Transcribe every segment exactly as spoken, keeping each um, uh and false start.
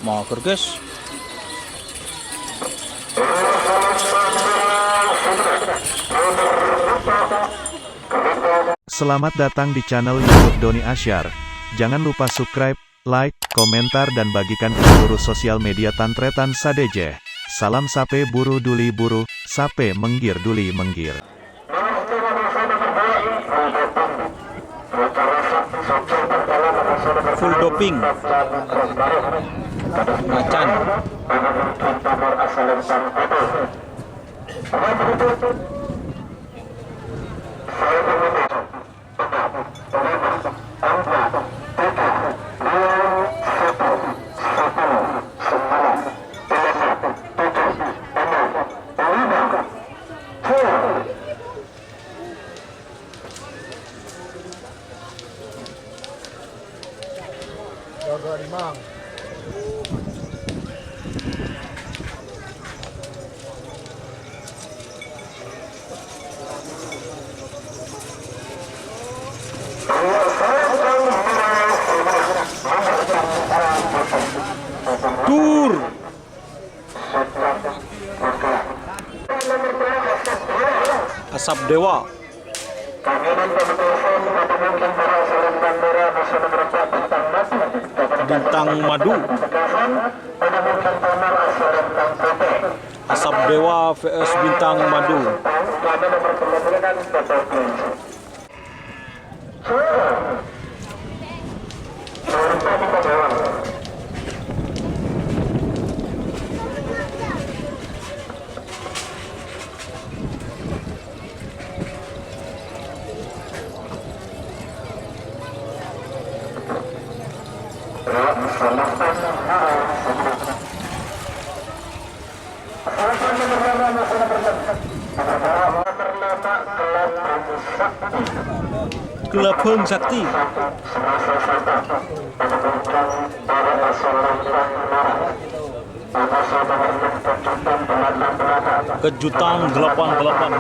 Mager, guys. Selamat datang di channel YouTube Doni Asyar. Jangan lupa subscribe, like, komentar, dan bagikan ke seluruh sosial media tan-tarètan sadhâjâ. Salam sapè buru duli buru, sapè mèngghir duli mèngghir. Full doping. Macan. Dur. Asap Dewa. Bintang Madu. Asap Dewa V S Bintang Madu. Gelabang Sakti. Kejutan delapan delapan.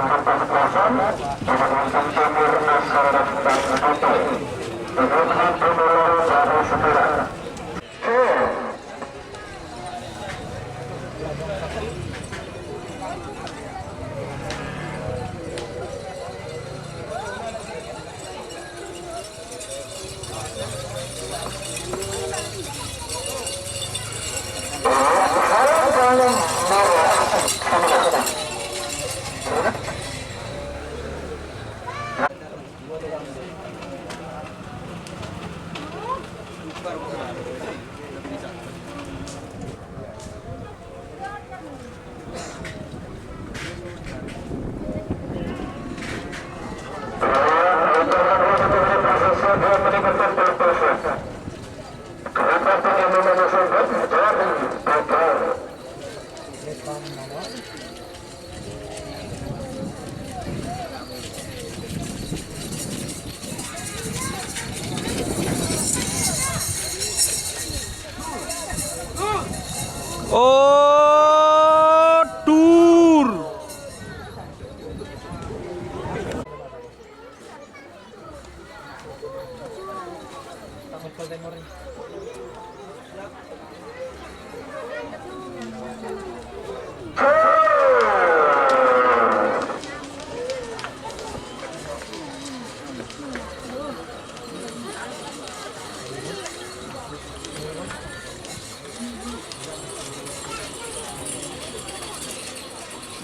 Oh, dur.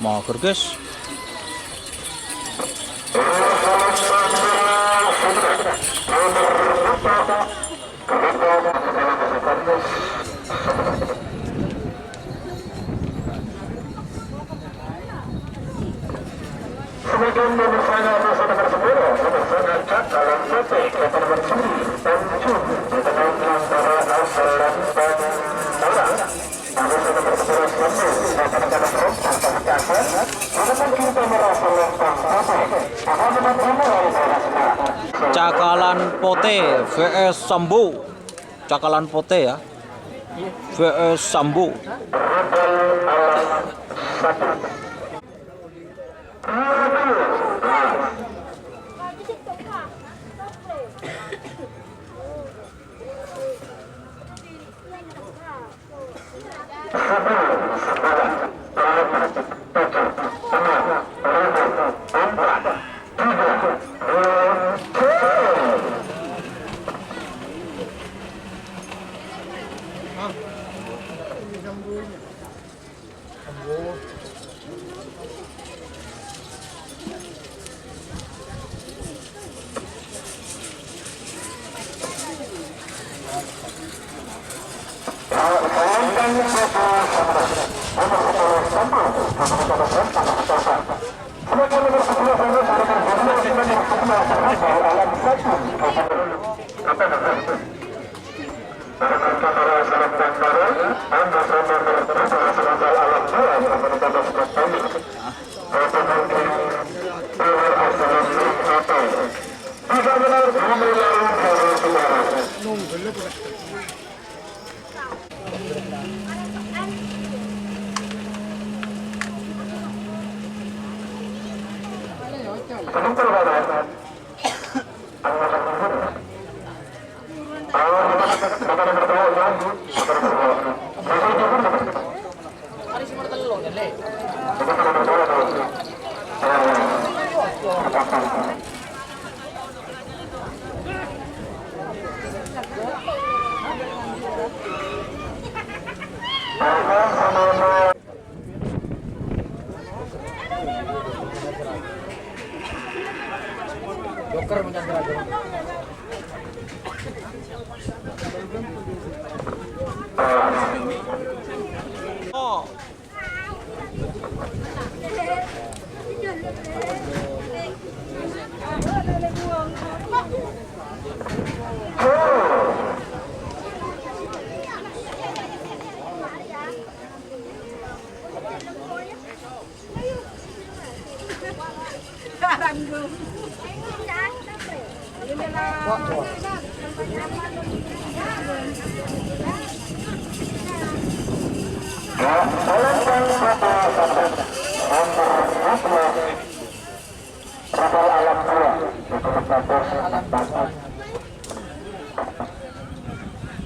Mager, guys. Cakalan Potè V S Sambo. Cakalan Potè, ya. V S Sambo.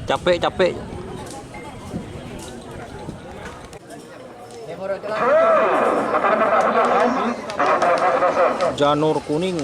Capek, capek. Janur kuning.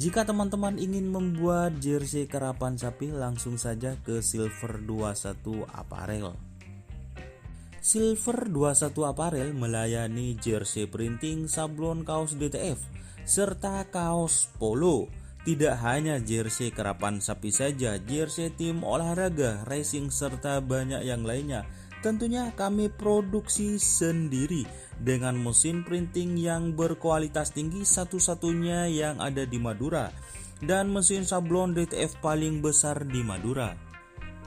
Jika teman-teman ingin membuat jersey karapan sapi, langsung saja ke Silver dua satu Apparel. Silver dua satu Apparel melayani jersey printing, sablon kaos D T F, serta kaos polo. Tidak hanya jersey karapan sapi saja, jersey tim olahraga, racing, serta banyak yang lainnya. Tentunya kami produksi sendiri dengan mesin printing yang berkualitas tinggi, satu-satunya yang ada di Madura, dan mesin sablon D T F paling besar di Madura.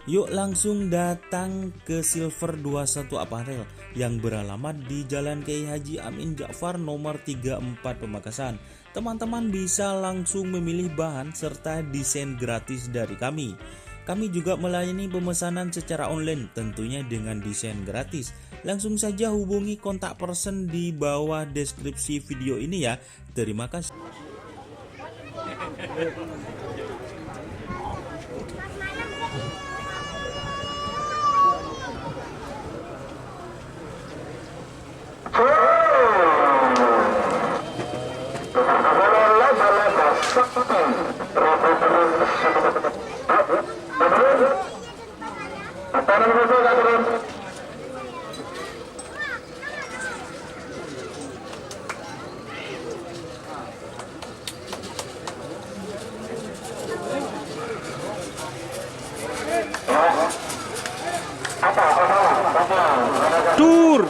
Yuk langsung datang ke Silver dua satu Apparel yang beralamat di Jalan Kiai Haji Amin Ja'far nomor tiga empat Pamekasan. Teman-teman bisa langsung memilih bahan serta desain gratis dari kami. Kami juga melayani pemesanan secara online, tentunya dengan desain gratis. Langsung saja hubungi kontak person di bawah deskripsi video ini ya. Terima kasih. Dur.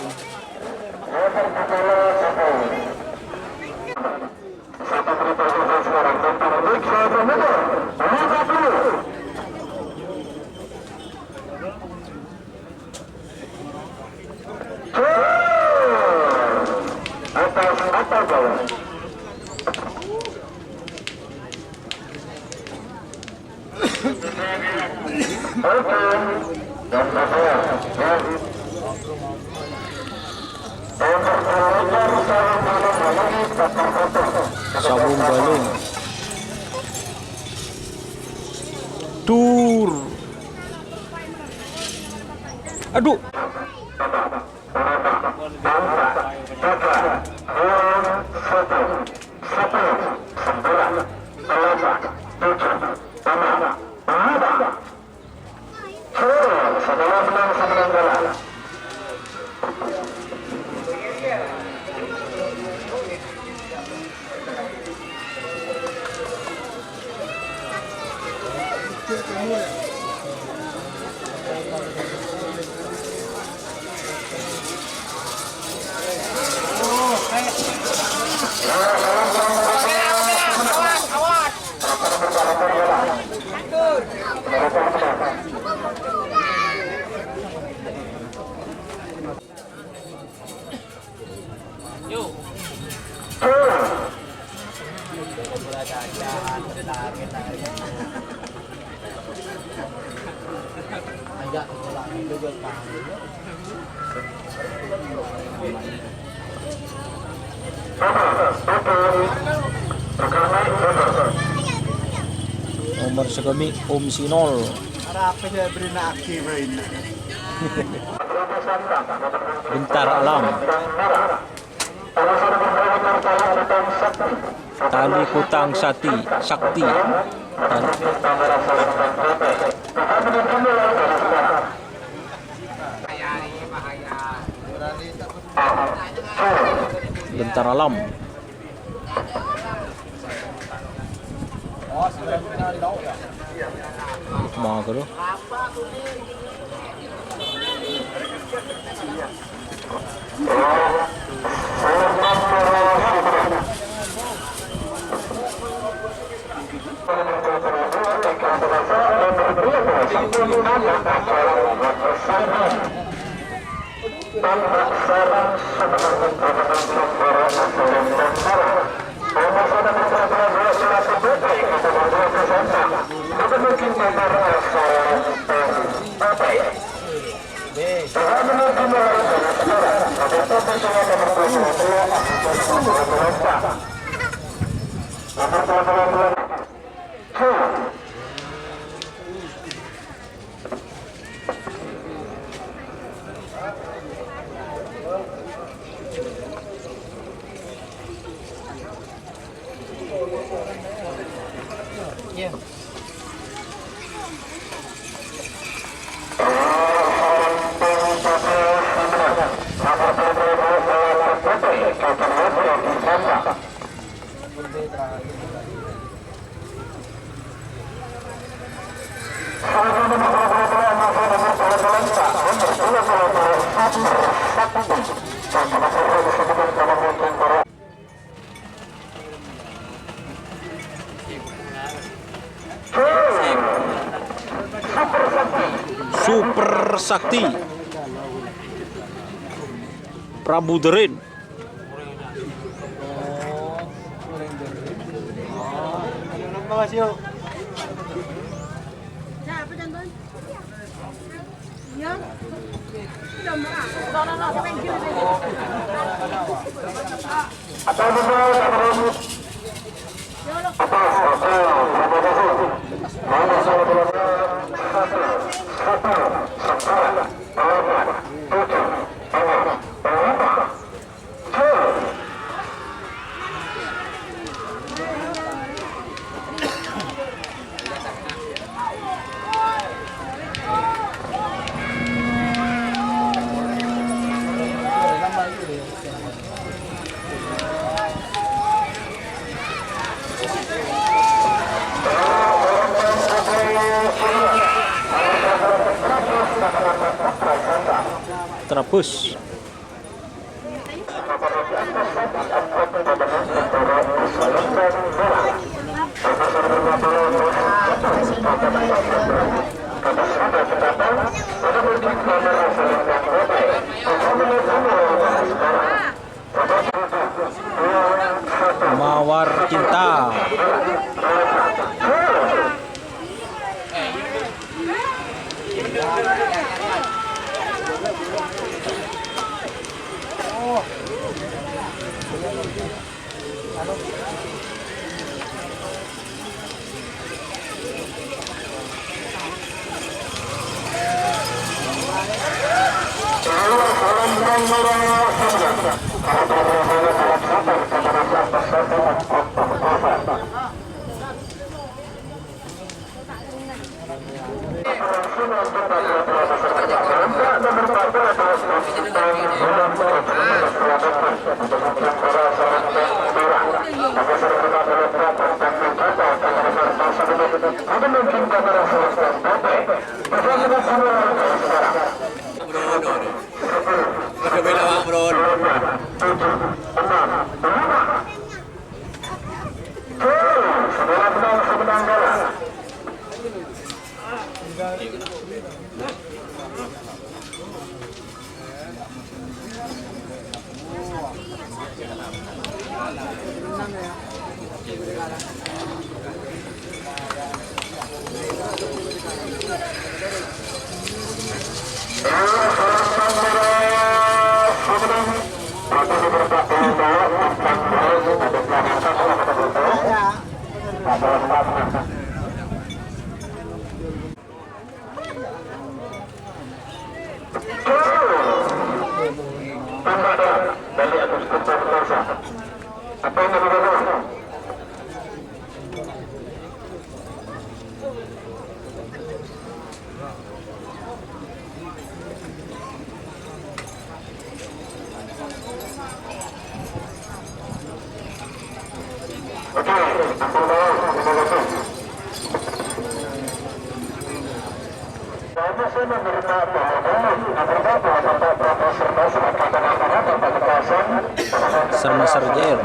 Atas apa, Bang? Oke. Dan apa? Ya. Sawung balung. Dur. Aduh. Nomor sekami Om Sinol. Arapa ya, beri naki, beri naki. Bintara Alam. Tali Kutang Sati, Sakti. Tali. Bintara Alam. Mager. Super Sakti. Prabu Deren. Trabus. Mawar Cinta. Sarna Sarjair.